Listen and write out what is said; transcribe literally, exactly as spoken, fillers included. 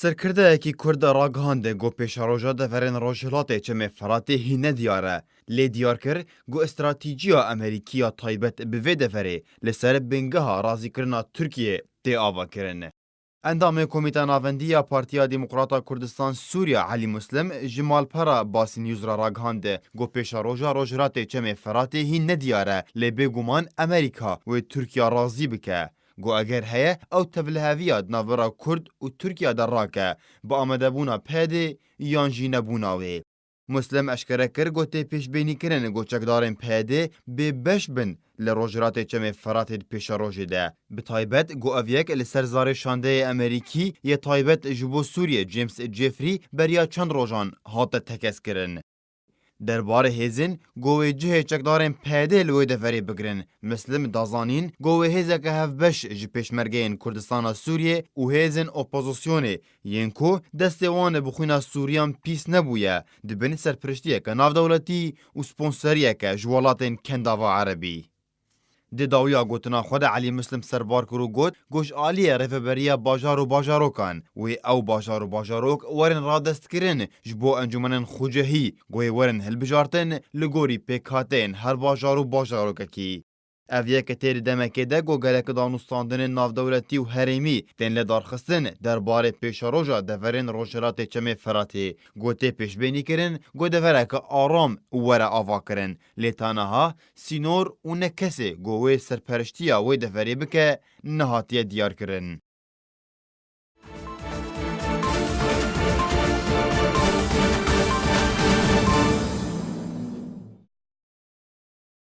Serkirdeyekî Kurd ragihandiye ku pêşeroja deverên Rojhilatê Çemê Firatê hîn nediyar e, lê diyar kir ku estratîjiya Amerîkî ya taybet bi vê deverê li ser bingeha razîkirina Tirkiyê tê avakirin. Endamê Komîta Navendî ya Partiya Demokrata Kurdistan Sûriya Elî Muslim ji malpera Basî News re ragihandiye ku pêşeroja Rojhilatê Çemê Firatê hîn nediyar e, lê bêguman Amerîka wê Tirkiya razî bike. Ku eger heye, ew tevliheviya di navbera Kurd û Tirkiya de rake, bi amadebûna PYD'ê yan jî nebûna wê. Muslim eşkere kir ku tê pêşbînîkirin ku çekdarên PYD'ê bêbeş bin li Rojhilatê Çemê Firatê di pêşerojê de. Bi taybet ku ev yek li ser zarê şandeyê Amerîkî yê taybet ji bo Sûriyê James Jeffrey beriya çend rojan hate tekez kirin. Derbarê hêzên ku wê cihê çekdarên PYD'ê li wê deverê bigirin, Muslim da zanîn ku wê hêzeke hevbeş ji pêşmergeyên Kurdistana Sûriyê û hêzên opozisyonê yên ku destê wan bi xwîna Sûriyan pîs nebûye, di bin serpiriştiyeke navdewletî û sponseriyeke ji welatên Kendava Erebî. Di dawiya gotina xwe de Elî Muslim serbar kir û got ku ji aliyê rêveberiya bajar û bajarokan wê ew bajar û bajarok werin radestkirin ji bo encûmenên xucehî ku yê werin hilbijartin li gorî pêkhateyên her bajar û bajarokekî. Ev yek tê di demekê de ku gelek danûstandinên navdewletî û herêmî tên lê darxistin derbarê pêşeroja deverên Rojhilatê Çemê Firatê ku tê pêşbînîkirin ku devereke aram were avakirin, lê ta niha sînor û ne kesê ku wê serperiştiya wê deverê bike nehatiye diyarkirin.